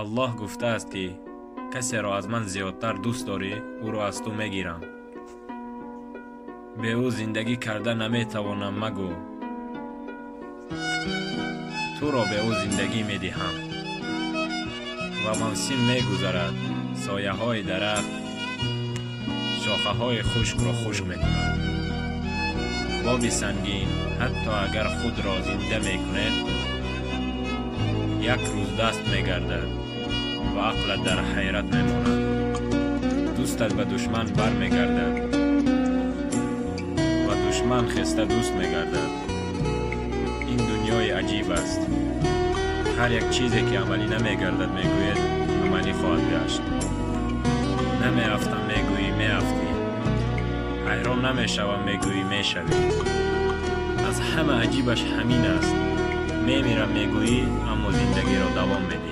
Аллоҳ гуфтааст, ки касеро аз ман зиёдтар дӯст дорӣ, ӯро аз ту мегирам. Бе ӯ зиндагӣ карда наметавонам магӯ. Туро бе ӯ зиндагӣ медиҳам. Ва мавсим мегузарад, сояҳои дарахт шохаҳои хушкро хушк мекунад. Боби сангин, ҳатто агар худро зинда мекунед, як рӯз даст мегардад ва ақлат дар ҳайрат мемонад. Дӯстат ба душман бармегардад ва душман хеста дӯст мегардад. Ин дунёи аҷиб аст. Ҳар як чизе, ки амалӣ намегардад, мегӯед, амалӣ хоҳад гашт. Намеафтам мегӯӣ, меафтӣ. Ҳайрон намешавам мегӯӣ, мешавӣ. Аз ҳама аҷибаш ҳамин аст: мемирам мегӯӣ, аммо зиндагиро давом медиҳӣ.